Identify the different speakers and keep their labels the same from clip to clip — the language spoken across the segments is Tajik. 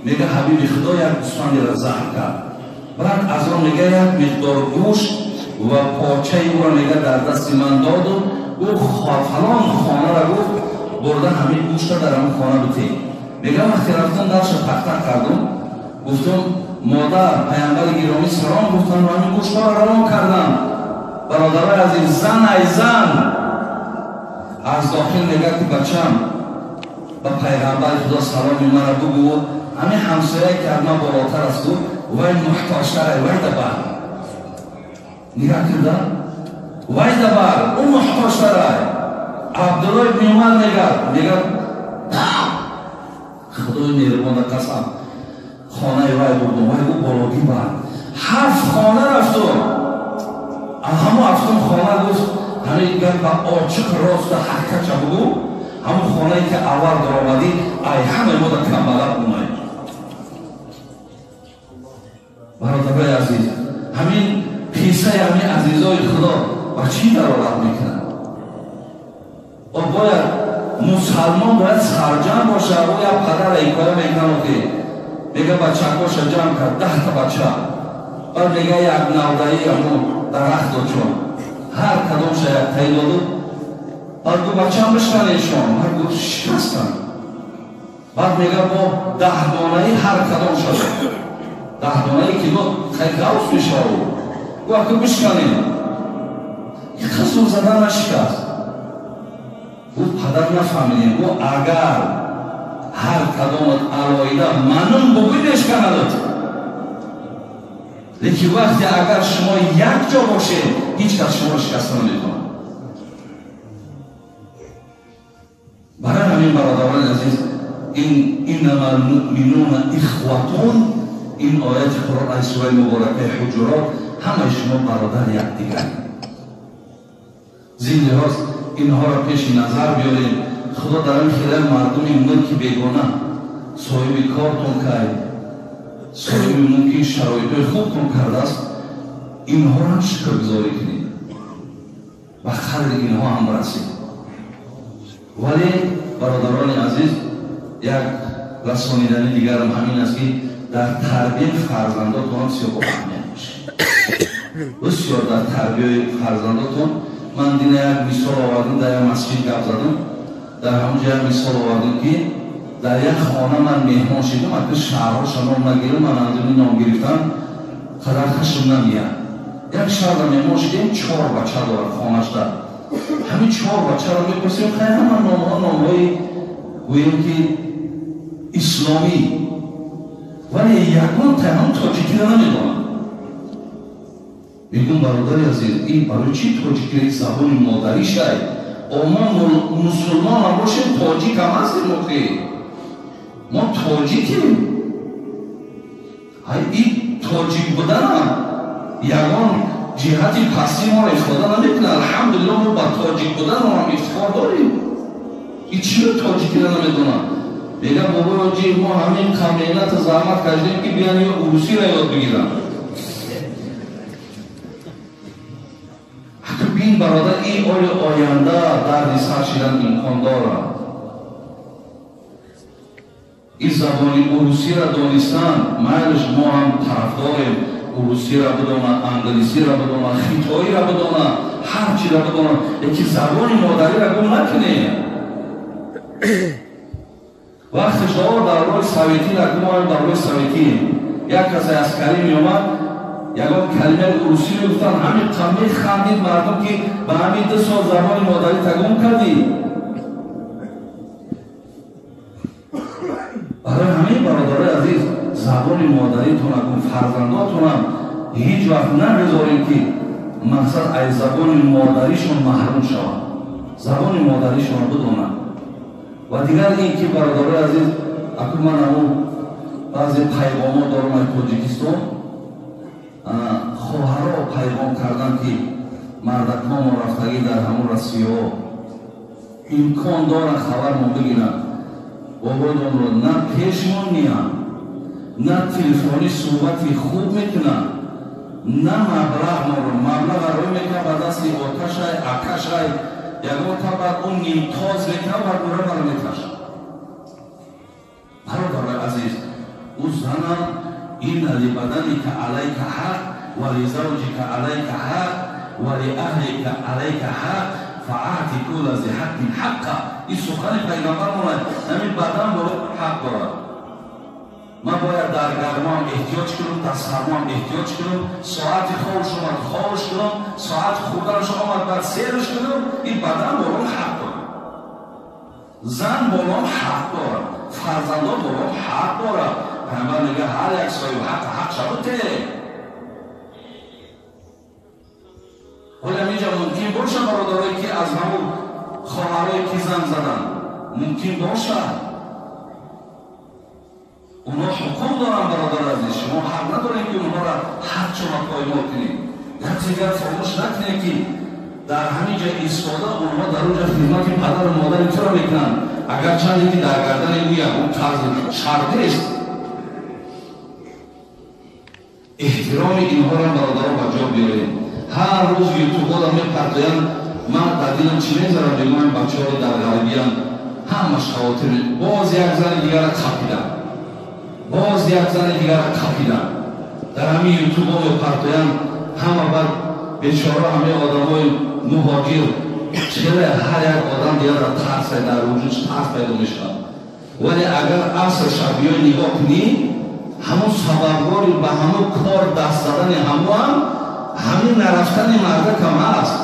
Speaker 1: Мега ҳабиби худо як гӯсфандеро заҳр кард. Баъд аз он мега як миқдор гӯшт ва почаи ӯро мега дар дасти ман доду ӯ фалон хонаро гуфт бурда ҳамин гӯшта дар ҳамин хона бутед. Мега вақте рафтам дарша тақтақ кардум, гуфтум модар паямбари гиромӣ салом гуфтам ва ҳамин гӯштаро равон кардам. Бародарои азиз, зан ай зан аз дохил мега ки бачам ба пайғамбари худо саломи маро бугӯ, ҳамин ҳамсояе ки аз ман болотар аст гуфт вай муҳтоҷтарай, вай дабар. Нигаҳ кирда вай дабар, ӯ муҳтоҷтарай. Абдулло ибни Умар мегад худои меҳрубонда қасам хонаи вай бурдум, вай гуфт бологӣ бар. 7 хона рафтум, ҳамон ҳафтум хона гуфт ҳамин гап ба очиқ роста ҳақиқатша бугӯ, ҳамон хонае ки аввал даромадӣ ай ҳамаи мода камбағал бумай. Бародарои азиз, ҳамин қиссаи ҳамин азизои худо ба чӣ далолат мекунад? О бояд мусалмон бояд сарҷамъ бошад. Ӯ як падара ҳикоя мекунад ки мега бачакоша ҷамъ кард, 10 та бача, баъд мега як навдаи ҳамон дарахт дод, ҳар кадомша як таи доду, баъд гуфт бачаам бишканешон, ҳар гуфт шикастанд. Баъд мега бо 10 донаи ҳар кадомша дод, 10 донаи ки дод хай гаус мешавад, гуфт аку бишканем. Қасур зада нашикаст. Гуфт падар нафаҳмидем, гуфт агар ҳар кадомат алоҳида манум бугӯй мешканадот, лекин вақте агар шумо якҷо бошед ҳеҷ кас шуморо шикаста наметавонад. Барои ҳамин бародарони азиз, иннама алмуъминуна ихватун, ин ояти Қуръон аз сураи муборакаи Ҳуҷурот, ҳамаи шумо бародар якдигар. Зин лиҳоз инҳоро пеши назар биёрем. Худо дар ин хеле мардуми мулки бегона соҳиби кортон кард, соҳиби мумкин шароитҳои хубтон кардааст, инҳоро ҳам шукргузорӣ кунед, ба қадри инҳо ҳам расед. Вале бародарони азиз, як расонидани дигарам ҳамин аст ки дар тарбияи фарзандотон бисёр боаҳамият бошед. Бисёр дар тарбияи фарзандотон. Ман дина як мисол овардам, дар як масҷид гап задам, дар ҳамон ҷо як мисол овардам ки дар як хона ман меҳмон шидам, ака шаҳрҳоша ном нагирам, ман аз ин ном гирифтам қадар хашм намеяд. Як шаҳрда меҳмон шидем, 4 бача дорад хонашда. Ҳамин 4 бачаро мепурсем, хай ҳама номҳо номҳои гӯем ки исломӣ, вале ягон таҳам тоҷикиро намедонам. Мегӯм бародари азиз, ин барои чӣ тоҷикиро, забони модаришай? Мо мусулмон ҳам бошем, тоҷик ҳам ҳастем, охи мо тоҷикем. Ҳай ин тоҷик буданам ягон ҷиҳати пастии моро ифода намекунад. Алҳамдулиллоҳ, мо ба тоҷик буданам ҳам ифтихор дорем. Ин чиро тоҷикиро намедонам? Мегам бобои оҷи, мо ҳамин меҳнату заҳмат кашидем ки биён ё урусиро ёд бигирам. Бин бародар, ин оли оянда дарди сар шидан имкон дорад. Ин забони урусиро донистан майлиш, мо ҳам тарафдорем, урусиро бидона, англисиро бидона, хитоиро бидона, ҳар чиро бидона, лекин забони модариро гум накунем. Вақте шумо давраи советӣ, мо давраи советӣ, як касе аскарӣ меомад, ягон калимаи урусӣ мегуфтанд, ҳамин механдид мардум ки ба ҳамин 2 сол забони модарӣ тагум кардӣ. Барои ҳамин бародарои азиз, забони модаритон акун фарзандотонам ҳеҷ вақт нагузорем ки мақсад аз забони модаришон маҳрум шавад, забони модаришонро бидонанд. Ва дигар ин ки бародарои азиз, акун ман ҳамун баъзе пайғомҳо дорам аз Тоҷикистон, хоҳарро пайғом кардам ки мардакҳомо рафтагӣ дар ҳамун Россияҳо имкон доранд хабармо бигиранд. Бобои на пешмон меянд, на телефонӣ суҳбати хуб мекунанд, на маблағ моро маблаға рӯй мекунад ба дасти оташай, акашай, ягон та баъд он нимтоз мекунад, баъд гура маро меташад. Бародарои азиз, Ӯ занам инна либаданика алайка ҳақ ва лизавҷика алайка ҳақ ва лиаҳлика алайка ҳақ фаати кулла зи ҳаққин ҳаққа. Ин сухани пайғамбар монад. Ҳамин бадан боло ҳақ дорад. Ман бояд дар гармоам эҳтиёҷ кунам, дар сармоам эҳтиёҷ кунам, соати хобш омад хобш кунам, соати хӯрданаш омад баъд серш кунам. Ин бадан болом ҳақ дорад, зан болом ҳақ дорад, фарзандон болом ҳақ дорад. Пайғамбар мегӯяд ҳар як соҳиби ҳақ ҳақ шавад те. Ҳоло инҷа мумкин бошад бародарое ки аз ҳамун хоҳарое ки зан заданд, мумкин бошад онҳо ҳуқуқ доранд. Бародар азиз, шумо ҳақ надоред ки онҳоро ҳар чона поймол кунед. Як дигар фаромӯш накунед ки дар ҳамин ҷо истода онҳо дар он ҷо хидмати падару модари туро мекунанд, агарчанде ки дар гардани ӯ ягон қарзи шарт нест. Эҳтироми инҳоро бародаро ба ҷо биёред. Ҳар рӯз ютубҳоро мепартоянд. Ман дар дилам чӣ мегзарам? Бигӯям бачаҳоро дар ғарибиянд, ҳамаш хавотир. Боз як зани дигарро қапиданд, боз як зани дигарро қапиданд. Дар ҳамин ютубҳо мепартоянд. Ҳама бад бечора ҳамаи одамои муҳоҷир хеле ҳар як одам дигарро тарс дар вуҷудш тарс пайдо мешавад. Вале агар аср шабиёй нигоҳ кунӣ, ҳамон сабабгори ба ҳамон кор даст задани ҳамоам ҳамин нарафтани мардакам ҳаст.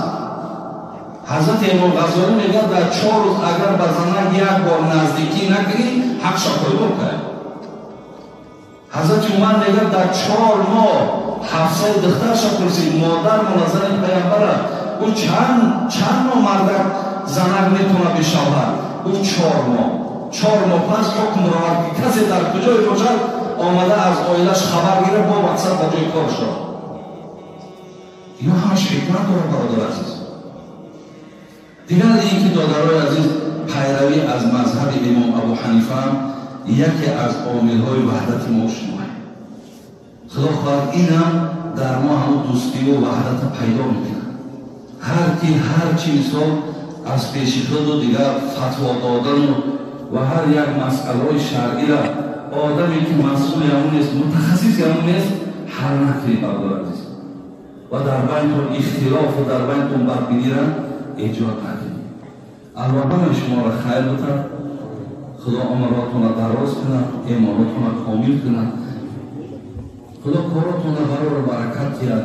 Speaker 1: Ҳазрати Имом Ғазолӣ мегӯяд дар 4 рӯз агар ба занак як бор наздикӣ накунӣ, ҳақша пойдор кард. Ҳазрати Умар мегӯяд дар 4 моҳ Ҳафсаи духтарша пурсид, модар мола зани пайғамбара, ӯ чанд моҳ мардак занак метавонад бишавад? Гуфт 4 моҳ. 4 моҳ пас ҳукм ровард ки касе дар куҷое бошад омада аз оилаш хабар гирад, бо мақсад ба ҷои кор шавад. Ино ҳамаш ҳикмат дорад, бародар азиз. Дигар ин ки додарои азиз, пайравӣ аз мазҳаби имом Абу Ҳанифа яке аз омилҳои ваҳдати мо шумо. Худо хоҳад инам дар мо ҳамун дӯстиву ваҳдата пайдо мекунад. Ҳар ки ҳар чи мисол аз пеши худу дигар фатво додану ва ҳар як масъалаҳои шаръира одаме ки масъули ҳамун нест, мутахассиси ҳамун нест, ҳал накунед, бародар азиз. Ва дар байнтон ихтилофу дар байнтон бадбинира эҷод накунед. Аллоҳ ҳамаи шуморо хайр бутад. Худо умротонро дароз кунад, имонотонро комил кунад. Худо коротонро барору баракат диҳад.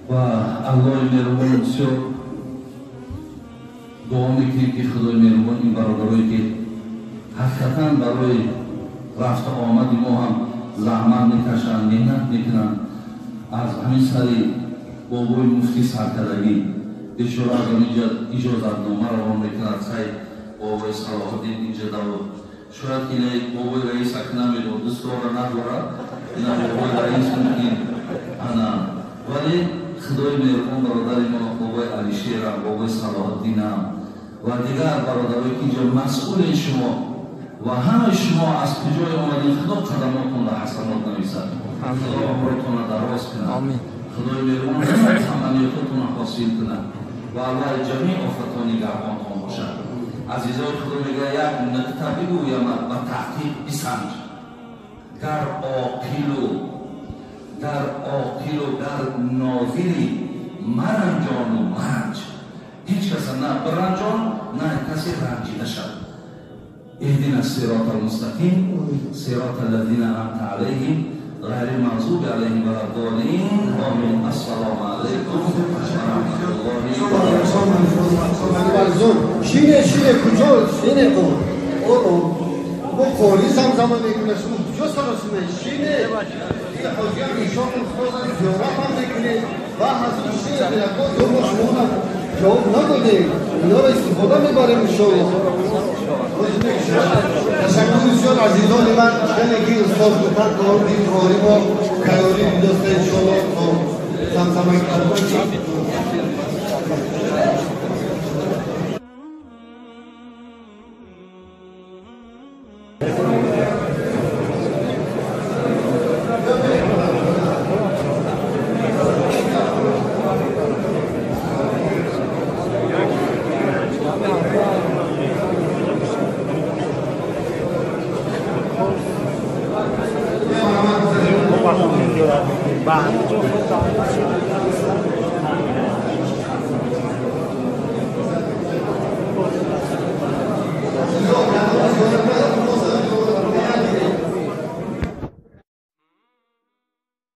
Speaker 1: Ва Аллоҳи меҳрубон бисёр дуо мекунем ки Худои меҳрубон ин бародарое ки ҳақиқатан барои рафту омади мо ҳам заҳмат мекашанд, меҳнат мекунанд, аз ҳамин сари бобои муфтӣ саркардагӣ бечора аз онҷа иҷозатнома равон мекунад. Сай бобои Салоҳуддин инҷа давод, шояд ки бобои раис ак намедод, дӯстдора надорад, ина бобои раис мумкин ана. Вале Худои меҳрубон бародари мо бобои Алишерам, бобои Салоҳуддинам ва дигар бародарое ки инҷо масъули шумо ва ҳамаи шумо аз куҷое омадед, Худо қадамотонро ҳасанот нависад, Худо умротонро дароз кунад, Худои меҳрубон таманниётотонро ҳосил кунад ва Аллоҳи ҷамеи офатҳо нигаҳбонтон бошад. Азизои Худо мегӯяд як нуқта бигӯям ба таҳқиқ бисанҷ. Гар оқилу гар нозири маранҷону маранҷ. Ҳеҷ каса на биранҷон, на касе ранҷида шавад. اهدنا الصراط المستقيم صراط الذين أنعمت عليهم غير المغضوب عليهم ولا الضالين. آمين. السلام عليكم ورحمة الله وبركاته.
Speaker 2: شینه شینه کجا شینه او ما قولی زمزمه میکنه، شما کجا سراسیمه شینه این حاجی هم ایشان استاد زیارت هم میکنه و حضور شینه بیرکات ما شما جواب ندادیم، اینا رو استفاده میبریم انشاءالله. تشکر بسیار عزیزان من، خیلی که استاد بودن کار دید روری ما تیاری میداشته انشاءالله تا زمزمه کردن.
Speaker 3: Thank you. Зиёрат мекунем. Ба ҳамин ҷо худ.